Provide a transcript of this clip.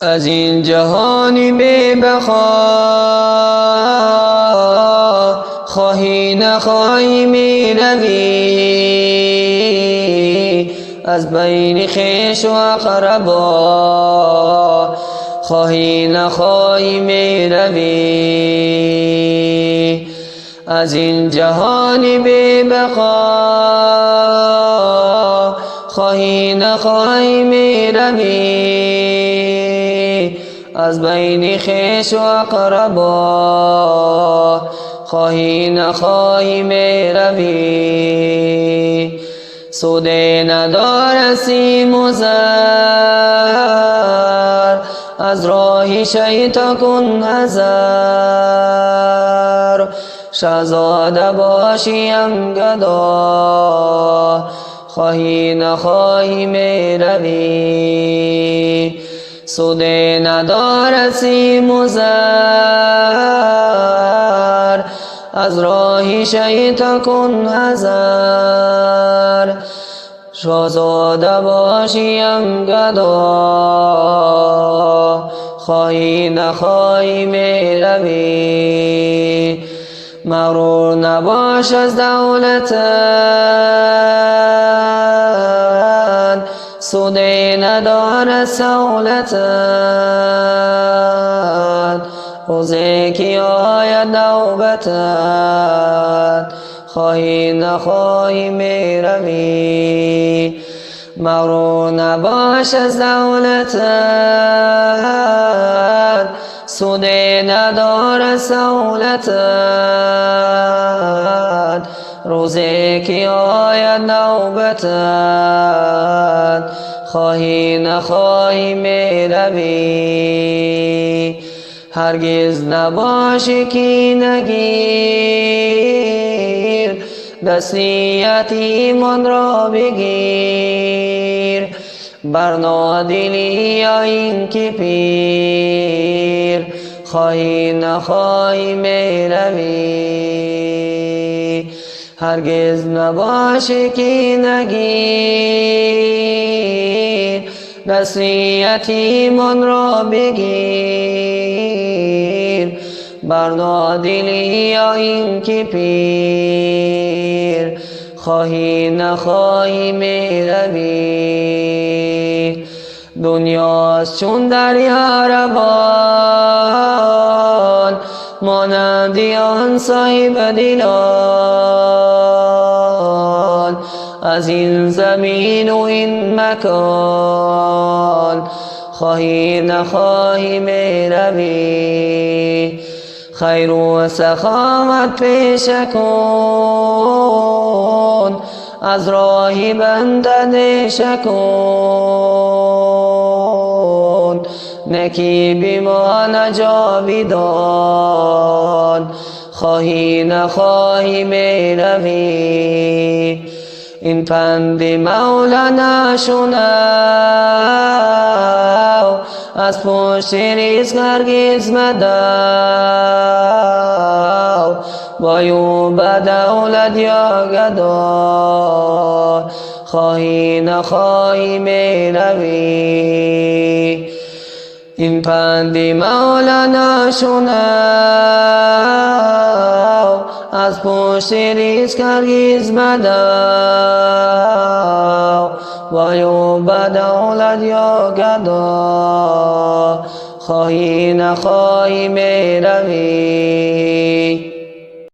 Аз ин ҷаҳони бебақо хоҳӣ нахоҳӣ меравӣ, аз байни хешу ақрабо хоҳӣ нахоҳӣ меравӣ, аз ин ҷаҳони бебақо хоҳӣ нахоҳӣ меравӣ, аз байни хешу ақрабо хоҳӣ нахоҳӣ меравӣ. Суде надорад симу зар, аз роҳи шайтон кун ҳазар. Шаҳзода бошӣ ҳам гадо, хоҳӣ нахоҳӣ меравӣ. Суде надорад симу зар, аз роҳи шайтон кун ҳазар. Шаҳзода бошӣ ҳам гадо, хоҳӣ нахоҳӣ меравӣ. Мағрур набош аз давлатат, суде надорад савлатат. Рӯзе ки ояд навбатат, хоҳӣ нахоҳӣ меравӣ. Мағрур набош аз давлатат, суде надорад савлатат. Рӯзе ки ояд навбатат, хоҳӣ нахоҳӣ меравӣ. Ҳаргиз набошӣ кинагир, дасти ятимонро бигир. Бар нодилӣ ё ин ки пир, хоҳӣ нахоҳӣ меравӣ. Ҳаргиз набошӣ кинагир, дасти ятимонро бигир. Бар нодилӣ ё ин ки пир, хоҳӣ нахоҳӣ меравӣ. Дунёст чун дарё равон, монанди он соҳибдилон. Аз ин замину ин макон хоҳӣ нахоҳӣ меравӣ. Хайру саховат пеша кун, аз роҳи банда неша кун. Некӣ бимон ҷовидон, хоҳӣ нахоҳӣ меравӣ. Ин панди Мавлоно шунав, аз пушти ризқ ҳаргиз мадав. Бою ба давлат ё гадо, хоҳӣ нахоҳӣ меравӣ. Ин панди Мавлоно шунав, аз пушти ризқ ҳаргиз мадав. Бою ба давлат ё гадо, хоҳӣ нахоҳӣ меравӣ.